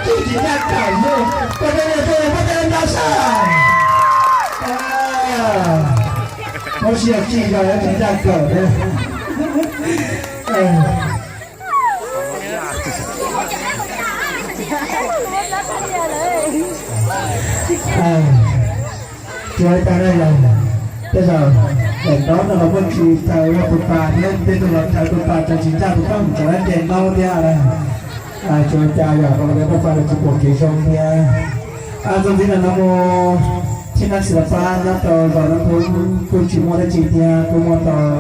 Tsis ncaj kawm li, koj tej niag tuaj muab tej nta sab. Muab siab tsis yog tsis ncaj kawm li. Tsis ua cas na yog, tej zaum daim ntaub no los muaj tsis txawv ua tus pas thiab tej tus los txawv tus pas txawv tsis ncaj tus koj mus txawv ces ntaub thiab lawm. Tsis ua cas yog rau tias paj faj los tsis pom kev zoo thiab. Txuas ntxiv no mus, thib nab xis los pab nyob rau zos Nab Phoob kuj tsis muaj dab tsi thiab, kuj muaj tau